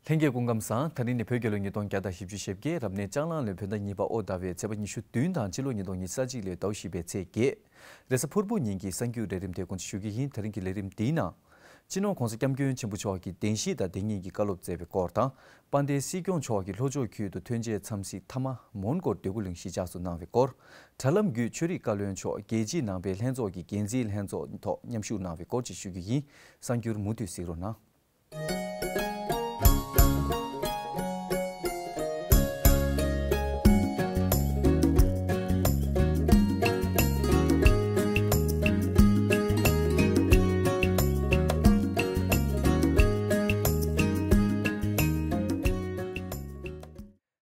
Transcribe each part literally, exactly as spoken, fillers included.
ལྷན་རྒྱས་སྐུ་ཁམས་བཟང་། ད་རིང་ནི་བོད་རྒྱལ་ལོ་ཉིས་སྟོང་བརྒྱ་དང་བཞི་བཅུ་ཞེ་བརྒྱད། རབ་གནས་ལྕགས་གླང་ལོའི་བོད་ཟླ་གཉིས་པ་ཨོ་ཟླ་བའི་ཚེས་པ་ཉི་ཤུ་བདུན་དང་ཕྱི་ལོ་ཉིས་སྟོང་ཉི་ཤུ་རྩ་གཅིག་ལོའི་ཟླ་བ་བཞི་པའི་ཚེས་བརྒྱད། རེས་གཟའ་ཕུར་བུ་ཉིན་གྱི་གསར་འགྱུར་ལས་རིམ་དེ་འགོ་འཛུགས་ཞུ་རྒྱུ་ཡིན། ད་རིང་གི་ལས་རིམ་འདིའི་ནང་། སྤྱི་ནོར་༸གོང་ས་༸སྐྱབས་མགོན་ཆེན་པོ་མཆོག་གིས་བདེན་བཞི་དང་བདེན་གཉིས་ཀྱི་བཀའ་སློབ་སྩལ་བའི་སྐོར་དང་། དཔལ་ལྡན་སྲིད་སྐྱོང་མཆོག་གིས་ལྷོ་ཕྱོགས་ཁུལ་དུ་ཐོན་འབྱེད་འཚམས་གཟིགས་མཐའ་མ་མོན་གྷོར་འདོད་རྒུ་གླིང་གཞིས་ཆགས་སུ་གནང་བའི་སྐོར། དྲ་ལམ་བརྒྱུད་ཆོས་རིག་བཀའ་བློན་མཆོག་རྒྱལ་སྤྱིའི་ནང་པའི་ལྷན་ཚོགས་ཀྱི་འགན་འཛིན་ལྷན་ཚོགས་ཐོག་མཉམ་ཞུགས་གནང་བའི་སྐོར་བཅས་ཞུ་རྒྱུ་ཡིན། གསར་འགྱུར་མུ་མཐུད་གཟིགས་རོགས་གནང་།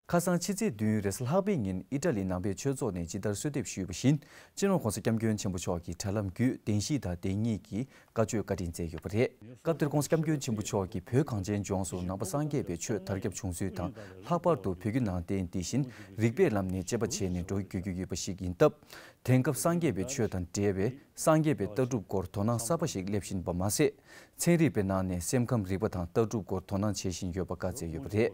ཁ་སང་ཕྱི་ཚེས་བདུན་རེས་གཟའ་ལྷག་པའི་ཉིན་ཨི་ཊ་ལི་ནང་པའི་ཆོས་ཚོགས་ནས་ཇི་ལྟར་གསོལ་འདེབས་ཞུས་པ་བཞིན། སྤྱི་ནོར་༸གོང་ས་༸སྐྱབས་མགོན་ཆེན་པོ་མཆོག་གིས་དྲ་ལམ་བརྒྱུད་བདེན་བཞི་དང་བདེན་གཉིས་ཀྱི་བཀའ་ཆོས་བཀའ་དྲིན་སྩལ་ཡོད་པ་རེད། སྐབས་དེར་༸གོང་ས་༸སྐྱབས་མགོན་ཆེན་པོ་མཆོག་གིས་བོད་གངས་ཅན་ལྗོངས་སུ་ནང་པ་སངས་རྒྱས་པའི་ཆོས་དར་ཁྱབ་བྱུང་ཚུལ་དང་། ལྷག་པར་དུ་བོད་བརྒྱུད་ནང་བསྟན་འདི་བཞིན་རིགས་པའི་ལམ་ནས་དཔྱད་པ་བྱས་ནས་འགྲོ་དགོས་ཀྱི་ཡོད་པ་ཞིག་ཡིན་སྟབས། དེང་སྐབས་སངས་རྒྱས་པའི་ཆོས་དང་འབྲེལ་བའི་སངས་རྒྱས་པའི་ལྟ་གྲུབ་སྐོར་དོ་སྣང་གསར་པ་ཞིག་སླེབས་བཞིན་པ་མ་ཟད། ཚན་རིག་པའི་ནང་ནས་སེམས་ཁམས་རིག་པ་དང་ལྟ་གྲུབ་སྐོར་དོ་སྣང་བྱེད་བཞིན་ཡོད་པ་བཀའ་སྩལ་ཡོད་པ་རེད།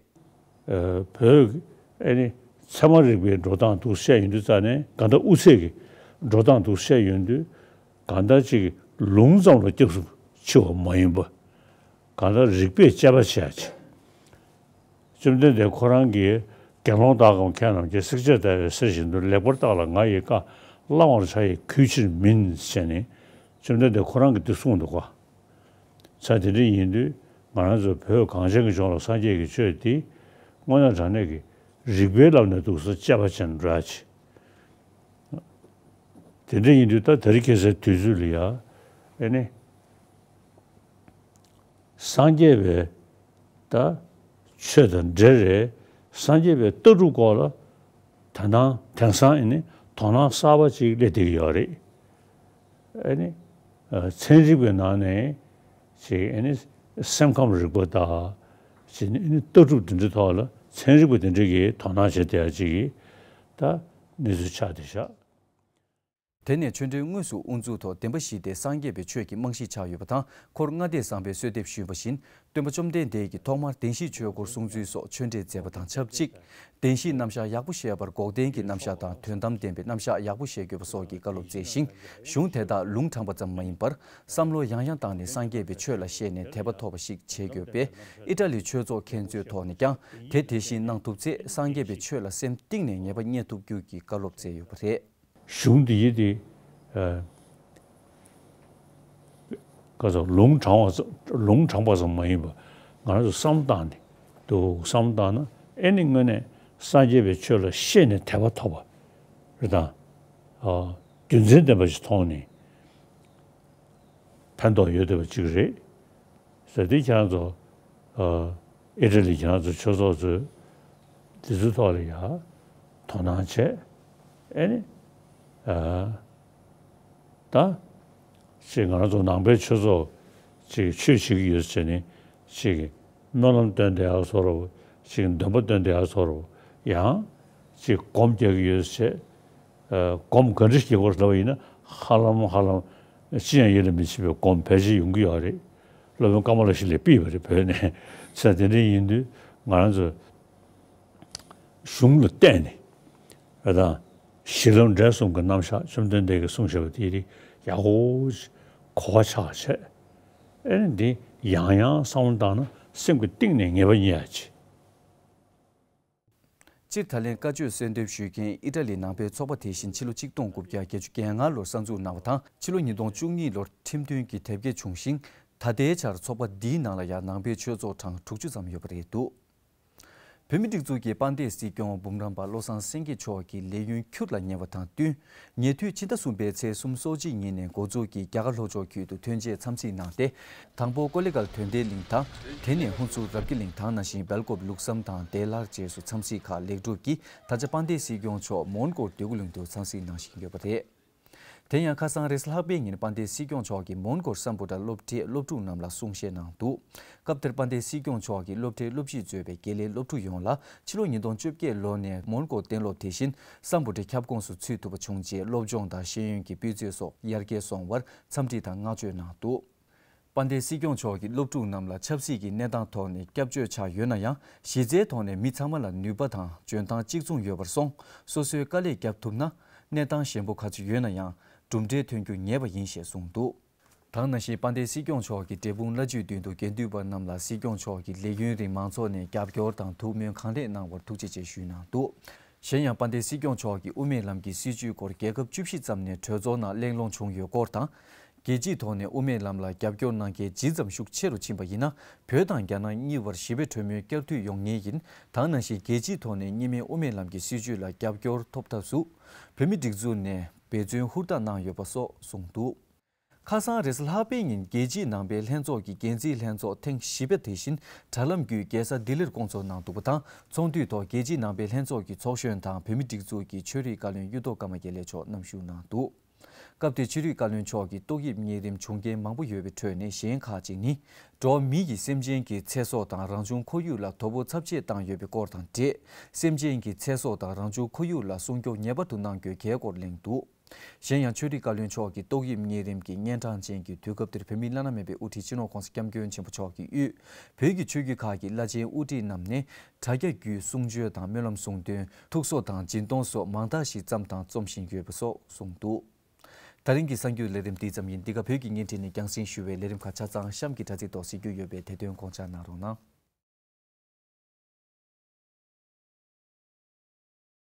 ཨ། བོད་ཨེ་ནི་ཚད་མ་རིག་པའི་འགྲོ་སྟངས་འདུག་བཤད་ཡོང་དུས་ཙ་ནས། གང་ལྟར་དབུ་ཚད་ཀྱི་འགྲོ་སྟངས་འདུག་བཤད་ཡོང་དུས། གང་ལྟར་ཅིག་ལུང་ཙམ་ལ་སྐྱབས་སུ་མཆི་བ་མ་ཡིན་པ། གང་ལྟར་རིགས་པས་དཔྱད་པ་བྱས་ཅིག་བཅོམ་ལྡན་འདས་ཁོ་རང་གིས་དགེ་སློང་དག་གམ་མཁས་རྣམས་ཀྱིས། བསྲེག་བཅད་ལྟ་བུའི་གསེར་བཞིན་དུ། ལེགས་པར་བརྟགས་ལ་ང་ཡི་བཀའ། བླང་བར་བྱ་ཡི་གུས་ཕྱིར་མིན། ཟེར་ནས་བཅོམ་ལྡན་འདས་ཁོ་རང་གིས་འདི་གསུངས་འདུག་ག། ཚ། དེ་འདྲ་ཡིན་དུས་ང་རང་ཚོ་བོད་གངས་ཅན་གྱི་ལྗོངས་ལ་སངས་རྒྱས་ཀྱི་ཆོས་འདི་དངོས་གནས་དྲང་གནས་ཀྱི་རིགས་པའི་ལམ་ནས་འདུག་སེ་དཔྱད་པ་བྱས་ནས་འགྲོ་ཡ་ཆེ། དེ་འདྲ་ཡིན་དུས་ད་དེ་རིང་ཁ་སང་དུས་ཚོད་ལ་ཡ་ཨེ་ནི། སངས་རྒྱས་པའི་ད་ཆོས་དང་འབྲེལ་རེད། སངས་རྒྱས་པའི་ལྟ་གྲུབ་སྐོར་ལ་ད་ནང་དེང་སང་ཨེ་ནི་དོ་སྣང་གསར་པ་ཅིག་སླེབས་བསྡད་ཀྱི་ཡོད་རེད། ཨེ་ནི། ཨ། ཚན་རིག་པའི་ནང་ནས་ཅིག་ཨེ་ནི་སེམས་ཁམས་རིག་པ་དང་ཅིག་ཨེ་ནི་ལྟ་གྲུབ་དེ་འདྲའི་ཐོག་ལ་ཚན་རིག་པ་དེ་འདྲ་གིས་དོ་སྣང་བྱེད་བསྡད་ཡ་ཅིག་གི་ད་གནས་ཚུལ་ཆགས་བསྡད་ཤག། དེ་ནས་ཆོས་འབྲེལ་དངོས་སུ་དབུ་འཛུགས་ཐོག་བདེན་པ་བཞི་སྟེ་སངས་རྒྱས་པའི་ཆོས་ཀྱི་རྨང་གཞི་ཆགས་ཡོད་པ་དང་། འཁོར་ལྔ་སྡེས་བསགས་པའི་གསོལ་འདེབས་ཞུས་པ་བཞིན། སྟོན་པ་བཅོམ་ལྡན་འདས་ཀྱིས་ཐོག་མར་བདེན་བཞིའི་ཆོས་སྐོར་གསུང་ཚུལ་སོགས་ཆོས་འབྲེལ་མཛད་པ་དང་ཆབས་ཅིག། བདེན་བཞིའི་རྣམ་གཞག་ཡག་པོ་བཤད་པར། འགོག་བདེན་གྱི་རྣམ་གཞག་དང་དོན་དམ་བདེན་པའི་རྣམ་གཞག་ཡག་པོ་བཤད་དགོས་པ་སོགས་ཀྱི་བཀའ་སློབ་སྩལ་ཞིང་། གཞུང་དེ་དག་ལུང་དྲངས་པ་ཙམ་མ་ཡིན་པར། བསམ་བློ་ཡང་ཡང་བཏང་ནས་སངས་རྒྱས་པའི་ཆོས་ལ་ཤེས་ནས་དད་པ་ཐོབ་པ་ཞིག་བྱེད་དགོས་པས། ཨི་ཊ་ལི་ཆོས་ཚོགས་མཁན་ཚོའི་ཐོག་ནས་ཀྱང་དེ་དེ་བཞིན་གནང་ཐུབ་ཚེ། སངས་རྒྱས་པའི་ཆོས་ལ་སེམས་གཏིང་ནས་ངེས་པ་རྙེད་ཐུབ་རྒྱུ་གི་བཀའ་སློབ་སྩལ་ཡོད་པ་རེད། གཞུང་འདི་ཡི་དེ། ཨ། ཀ་ཚོ་ལུང་དྲངས་པ་ཙམ། ལུང་དྲངས་པ་ཙམ་མ་ཡིན་པར། ང་རང་ཚོ་བསམ་བཏང་ནས་འདུག་བསམ་བཏང་ན་ཨེ་ནི་དངོས་གནས་སངས་རྒྱས་པའི་ཆོས་ལ་ཤེས་ནས་དད་པ་ཐོབ་པ་རེད་དང་། ཨ། རྒྱུ་མཚན་ལྡན་པ་ཞིག་མཐོང་ནས་ཕན་ཐོགས་ཡོད་བསྡད་པ་ཅིག་རེད། ཟེར་དེ་ཁྱེད་རང་ཚོ། ཨ། ཨི་ཊ་ལི་ཁྱེད་རང་ཚོ་ཆོས་ཚོགས་ཚོས་འདི་ཚོའི་ཐོག་ལ་ཡ་དོ་སྣང་བྱས། ཨེ་ནི། ཨ། ད་ཅིག་ང་རང་ཚོ་ནང་པའི་ཆོས་ཚོགས་ཅིག་ཆོས་བྱེད་ཀྱི་ཡོད་ཟེར་ནས་ཅིག་སྨོན་ལམ་བཏོན་བསྡད་ཡག་བཟོ་འདྲ་པོ། ཅིག་འདོན་པ་བཏོན་བསྡད་ཡག་བཟོ་འདྲ་པོ། ཡང་ཅིག་སྒོམ་རྒྱག་གི་ཡོད་ཟེར། ཨ། སྒོམ་ག་འདྲ་རྒྱག་དགོས་ལབ་པ་ཡིན་ན། ཧ་ལམ་ཧ་ལམ་ཅི་ཡང་ཡིད་ལ་མི་བྱེད་པའི་སྒོམ་ཕལ་ཆེར་ཡོང་གི་ཡོད་རེད། སློབ་དཔོན་ཀ་མ་ལ་ཤཱི་ལས་ཕུལ་བ་རེད། བོད་ནས་ཚེ་དེ་འདྲ་ཡིན་དུས་ང་རང་ཚོ་གཞུང་ལ་བལྟས་ནས་རེད་དང་། གཞི་ལམ་འབྲས་གསུམ་གྱི་རྣམ་གཞག་བཅོམ་ལྡན་འདས་ཀྱིས་གསུངས་བཞག་པ་དེ་རིགས་ཡག་པོ་གོ་བ་ཆགས་བྱས། ཨེ་ནི་འདི་ཡང་ཡང་བསམ་བློ་བཏང་ན་སེམས་ཀྱི་གཏིང་ནས་ངེས་པ་རྙེད་ཡ་ཆེ། སྤྱིར་ད་ལན་བཀའ་ཆོས་གསོལ་འདེབས་ཞུ་མཁན་ཨི་ཊ་ལིའི་ནང་པའི་ཚོགས་པ་དེ་བཞིན་ཕྱི་ལོ་ཆིག་སྟོང་དགུ་བརྒྱ་བརྒྱད་ཅུ་གྱ་ལྔ་ལོར་གསར་འཛུགས་གནང་བ་དང་། ཕྱི་ལོ་ཉིས་སྟོང་བཅུ་གཉིས་ལོར་ཁྲིམས་མཐུན་གྱི་དེབ་སྐྱེལ་བྱུང་ཞིང་། ད་ལྟའི་ཆར་ཚོགས་པ་འདིའི་ནང་ལ་ཡང་ནང་པའི་ཆོས་ཚོགས་གྲངས་དྲུག་ཅུ་ཙམ་ཡོད་པ་རེད་འདུག། བོད་མིའི་སྒྲིག་འཛུགས་ཀྱི་དཔལ་ལྡན་སྲིད་སྐྱོང་འབུམ་རམས་པ་བློ་བཟང་སེང་གེ་མཆོག་གིས་ལས་ཡུན་འཁྱུར་ལ་ཉེ་བ་དང་བསྟུན། ཉེ་དུས་ཕྱི་ཟླ་གསུམ་པའི་ཚེས་སུམ་ཅུ་སོ་གཅིག་ཉིན་ནས་འགོ་འཛུགས་ཀྱིས་རྒྱ་གར་ལྷོ་ཕྱོགས་ཁུལ་དུ་ཐོན་འབྱེད་འཚམས་གཟིགས་གནང་སྟེ། དང་པོ་ཀོ་ལི་གྷལ་དོན་ལྡན་གླིང་དང་། དེ་ནས་ཧུན་སུར་རབ་རྒྱས་གླིང་དང་། ནང་བཞིན་སྦེལ་ཀོབ། ལུག་བསམ་དང་དེ་ལྷ་རྗེས་སུ་འཚམས་གཟིགས་ཁག་ལེགས་གྲུབ་ཀྱིས། ད་ཆ་དཔལ་ལྡན་སྲིད་སྐྱོང་མཆོག་མོན་གྷོར་འདོད་རྒུ་གླིང་དུ་འཚམས་གཟིགས་གནང་བཞིན་ཡོད་པ་རེད། དེ་ཡང་ཁ་སང་རེས་གཟའ་ལྷག་པའི་ཉིན་དཔལ་ལྡན་སྲིད་སྐྱོང་མཆོག་གིས་མོན་གྷོར་སམ་བྷོ་ཊ་སློབ་གྲྭའི་སློབ་ཕྲུག་རྣམས་ལ་གསུང་བཤད་གནང་འདུག། སྐབས་དེར་དཔལ་ལྡན་སྲིད་སྐྱོང་མཆོག་གིས་སློབ་གྲྭའི་སློབ་སྤྱིས་གཙོས་པའི་དགེ་ལས་སློབ་ཕྲུག་ཡོངས་ལ་ཕྱི་ལོ་ཉིས་སྟོང་བཅོ་བརྒྱད་ལོ་ནས་མོན་གྷོ་གཏན་སློབ། དེ་བཞིན་སམ་བྷོ་ཊའི་ཁྱབ་ཁོངས་སུ་ཚུད་ཐུབ་པ་བྱུང་རྗེས། སློབ་སྦྱོང་དང་ཤེས་ཡོན་གྱི་སྤུས་ཚད་སོགས་ཡར་རྒྱས་སོང་བར་འཚམས་འདྲི་དང་བསྔགས་བརྗོད་གནང་འདུག། དཔལ་ལྡན་སྲིད་སྐྱོང་མཆོག་གིས་སློབ་ཕྲུག་རྣམས་ལ་ཆབ་སྲིད་ཀྱི་གནས་སྟངས་ཐོག་ནས་སྐྱབས་བཅོལ་ཆགས་ཡོད་ན་ཡང་། གཞི་རྩའི་ཐོག་ནས་མི་ཚང་མ་ལ་ནུས་པ་དང་འཇོན་ཐང་གཅིག་མཚུངས་ཡོད་པར་སོང་། སོ་སོའི་དཀའ་ལས་བརྒྱབ་ཐུབ་ན། གནས་སྟངས་ཞན་པོ་ག་ཚོད་ཡོད་ན་ཡང་། གྲུབ་འབྲས་ཐོན་རྒྱུ་ངེས་པ་ཡིན་ཞེས་གསུངས་འདུག། ད་ག་ནང་བཞིན་དཔལ་ལྡན་སྲིད་སྐྱོང་མཆོག་གིས་འབྲས་སྤུངས་བླ་བརྒྱུད་མདུན་དུ་དགེ་འདུན་པ་རྣམས་ལ་སྲིད་སྐྱོང་མཆོག་གིས་ལས་ཡུན་རིང་མང་ཚོགས་ནས་རྒྱབ་སྐྱོར་དང་ཐུགས་སྨོན་གང་ལེགས་གནང་བར་ཐུགས་རྗེ་ཆེ་ཞུས་གནང་འདུག། གཞན་ཡང་དཔལ་ལྡན་སྲིད་སྐྱོང་མཆོག་གིས་དབུ་མའི་ལམ་གྱི་སྲིད་བྱུས་སྐོར་རྒྱལ་ཁབ་བཅུ་བཞི་ཙམ་ནས་གྲོས་ཚོགས་ནང་གླེང་སློང་བྱུང་ཡོད་སྐོར་དང་། རྒྱལ་སྤྱིའི་ཐོག་ནས་དབུ་མའི་ལམ་ལ་རྒྱབ་སྐྱོར་གནང་མཁན་ཇི་ཙམ་ཤུགས་ཆེ་རུ་ཕྱིན་པ་ཡིན་ན། བོད་དང་རྒྱ་ནག་གཉིས་བར་ཞི་བའི་གྲོས་མོལ་བསྐྱར་མཐུད་ཡོང་ངེས་ཡིན། ད་ག་ནང་བཞིན་རྒྱལ་སྤྱིའི་ཐོག་ནས་གཉིས་སྨན་དབུ་མའི་ལམ་གྱི་སྲིད་བྱུས་ལ་རྒྱབ་སྐྱོར་ཐོབ་ཐབས་སུ། བོད་མིའི་སྒྲིག་འཛུགས་ནས་འབད་བརྩོན་ཧུར་ཐག་གནང་ཡོད་པ་སོགས་གསུངས་འདུག། ཁ་སང་རེས་གཟའ་ལྷག་པའི་ཉིན་རྒྱལ་སྤྱིའི་ནང་པའི་ལྷན་ཚོགས་ཀྱི་འགན་འཛིན་ལྷན་ཚོགས་ཐེངས་བཞི་པ་དེ་བཞིན་དྲ་ལམ་བརྒྱུད་རྒྱལ་ས་ལྡི་ལིར་བསྐོང་ཚོགས་གནང་འདུག་པ་དང་། ཚོགས་འདུའི་ཐོག་རྒྱལ་སྤྱིའི་ནང་པའི་ལྷན་ཚོགས་ཀྱི་ཚོགས་གཞོན་དང་བོད་མིའི་སྒྲིག་འཛུགས་ཀྱི་ཆོས་རིག་བཀའ་བློན་གཡུ་ཐོག་ཀརྨ་རྒྱལ་ལགས་མཆོག་མཉམ་ཞུགས་གནང་འདུག། སྐབས་དེར་ཆོས་རིག་བཀའ་བློན་མཆོག་གིས་ཏོག་དབྱིབས་གཉན་རིམས་བྱུང་རྐྱེན་མང་པོ་ཡོད་པའི་ཁྲོད་ནས་གཞན་ཁག་ཅིག་ནི། འགྲོ་བ་མི་ཡིས་སེམས་ཅན་གྱི་ཚེ་སྲོག་དང་རང་བྱུང་ཁོར་ཡུག་ལ་དོ་ཕོག་ཚབས་ཆེ་བཏང་ཡོད་པའི་སྐོར་དང་འབྲེལ། སེམས་ཅན་གྱི་ཚེ་སྲོག་དང་རང་བྱུང་ཁོར་ཡུག་ལ་སྲུང་སྐྱོབ་ངེས་པར་དུ་གནང་དགོས་གལ་སྐོར་གླེང་འདུག། གཞན་ཡང་ཆོས་རིག་བཀའ་བློན་མཆོག་གིས་ཏོག་དབྱིབས་གཉན་རིམས་ཀྱི་གཉན་འཕྲང་ཅན་གྱི་དུས་སྐབས་འདིར་བོད་མིའི་བླ་ན་མེད་པའི་དབུ་ཁྲིད་སྤྱི་ནོར་༸གོང་ས་༸སྐྱབས་མགོན་ཆེན་པོ་མཆོག་གིས་དབུས་བོད་ཀྱི་ཆོས་བརྒྱུད་ཁག་གི་བླ་ཆེན་དབུ་ཁྲིད་རྣམས་ནས་དྲ་རྒྱ་བརྒྱུད་གསུང་ཆོས་དང་སྨོན་ལམ་གསུང་འདོན། ཐུགས་གསོ་དང་སྦྱིན་གཏོང་སོགས་མང་དག་ཞིག་བརྩམས་དང་རྩོམ་བཞིན་ཡོད་པ་སོགས་གསུངས་འདུག། ད་རིང་གི་གསར་འགྱུར་ལས་རིམ་འདི་ཙམ་ཡིན། འདི་ག་བོད་ཀྱི་བརྙན་འཕྲིན་ནས་རྒྱང་སྲིང་ཞུ་བའི་ལས་རིམ་ཁག་ཆ་ཚང་གཤམ་གྱི་དྲ་ཚིགས་ཐོག་གཟིགས་རྒྱུ་ཡོད་པས་དེ་དོན་དགོངས་འཇགས་གནང་རོགས་གནང་།